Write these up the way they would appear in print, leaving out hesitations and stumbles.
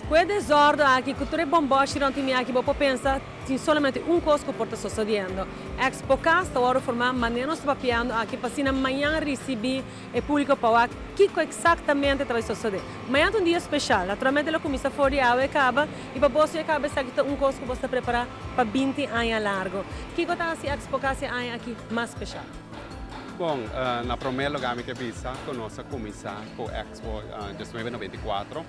Ku e desòrdu aki, ku tur e bòmbòshi rònt di mi aki, bo por pensa tin solamente un kos ku por ta sosodiendo. Expo Cas ta wòrdu formá manera nos ta papiando aki pa asina mañan risibí e públiko pa wak kiko eksaktamente ta bai sosodé. Mañan ta un dia speshal. Naturalmente lo kuminsá for di awe kaba i pa boso ya kaba esaki ta un kos ku boso ta prepará pa binti aña largu. Kiko ta hasi Expo Cas e aña aki mas speshal? Bon, na promé lugá mi ke bisa ku nos a kuminsá ku Expo 1994.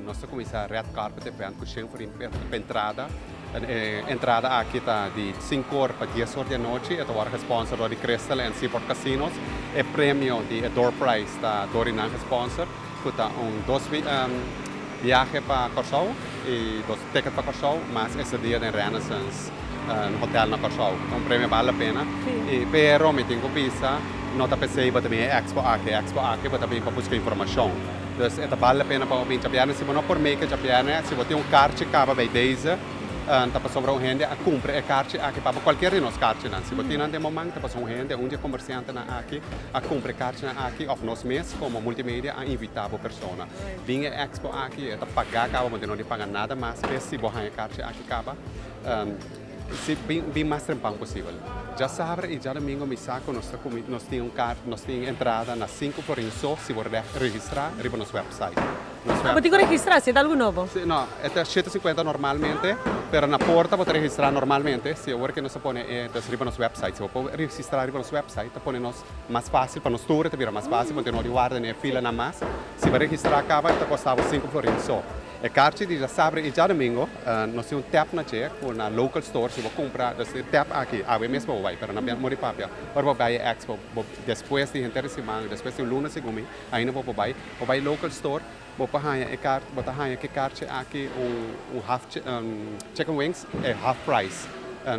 Nos ta kuminsá red carpet event ku shen forin pa entrada. E entrada aki ta di sinku or pa dies or di anochi. E ta wòrdu gesponsor dor di Crystal en Seaport Casinos. E premio di e door prize ta dor di nan gesponsor ku ta un dos biahe pa Kòrsou i dos ticket pa Kòrsou mas estadia den Renaissance Hotel na Kòrsou. Ta un premio bal la pena. Pero mi tin ku bisa no ta p'esei bo ta bin e expo aki. E expo aki bo ta bin pa buska informashon. Dus e ta bal la pena pa bo bin djabièrnè. Si bo no por make djabièrnè, si bo tin un karchi kaba bij deze, ta pasobra un hende a kumpra e karchi aki pa bo. Kualkier di nos karchinan, si bo tin nan den bo man, ta pasobra un hende, un di e komersiantenan aki a kumpra e karchinan aki òf nos mes komo Multimedia a invitá bo persona. Bin e expo aki, e ta pagá kaba, bo no tin no di paga nada mas p'e si bo haña e karchi aki kaba. Si, bin bin mas trempan posibel. Djasabra i djadomingo mi sa ku nos ta kumi nos tin un kart nos tin entrada na sinku florin so si bo registrá riba nos wèpsait. Nos Ah, bo tin ku registrá si e ta algu nobo? Si, no, e ta shete sinkuenta normalmente, pero na porta bo ta registrá normalmente. Si awor ke nos ta pone e dus riba nos wèpsait. Si bo por registrá riba nos wèpsait ta pone nos mas fásil pa nos tur e ta bira mas fásil, bo no tin no di warda den e filanan mas. Si bo registrá kaba e ta kosta bo sinku florin so. E karchi di djasabra i djadomingo nos tin un tap na dje ku na local store si bo kumpra dus e tap aki awe mes bo bai pero na bia muri papia ora bo bai e expo bo despues di henter e siman despues di un luna segun mi ainda bo por bai bo bai local store bo por haña e kart bo ta haña ke karchi aki un un half chicken wings e half price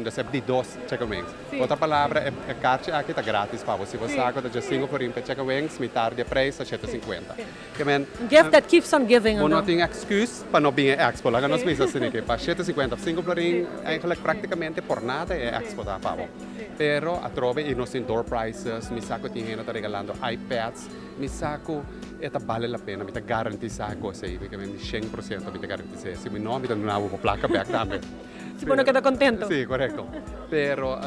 dus e di dos chicken wings. Otro palabra e karchi aki ta gratis pa bo si bo sa ku ta djesinku florin pa e chicken wings mitar di e preis ta shete sinkuenta. Ke men. Gift that keeps on giving Bo no anto. tin excuus pa no bin e expo. Laga nos bisa asina ke pa shete sinkuenta of sinku florin eigenlijk praktikamente por nada e expo ta pa bo. Pero atrobe i nos tin door prizes, mi sa ku tin hende ta regalando iPads, mi sa ku e ta bale la pena, mi ta garantisa kos ei, mi ke men 100% mi ta garantis'é. Si mi no, mi ta duna bo bo plaka bek tambe. Si bo no keda kontento. Sí, korekto. Pero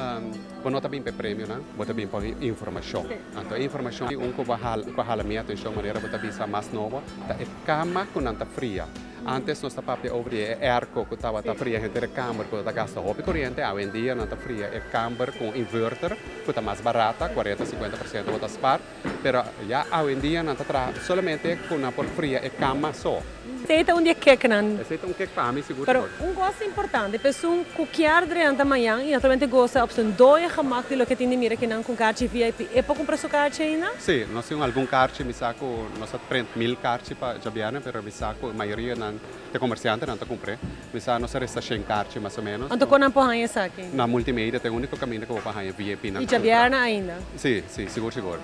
bo no ta bin pa e premionan, bo ta bin pa informashon. Anto e informashon di un ku bo a hala mi atenshon manera bo ta bisa mas nobo ta e kama ku nan ta fria. Antes nos ta papia over di e airco ku tabata fria henter e kamber ku ta gasta hopi koriente, awendia nan ta fria e kamber ku un inverter ku ta mas barata, kuarenta, 50% bo ta spar. Pero ya awendia nan ta traha solamente ku nan por fria e kama so. Esei ta un di e keknan. Esei ta un kek pa mi sigur Pero sigur. un kos importante, pa esun ku kier drenta mañan i naturalmente gosa op su dooie gemak di loke tin di mira kinan ku un karchi VIP, e por kumpra su karchi ainda? Sí, nos tin algun karchi, mi sa ku nos a print 1000 karchi pa djabièrnè, pero mi sa ku e mayoria nan e komersiantenan ta kumpr'é. Mi sa nos a resta shen karchi mas o ménos. Anto kon nan por haña esaki? Na Multimedia ta e úniko kaminda ku bo por haña VIP nan I djabièrnè ainda? Sí, sí, sigur sigur.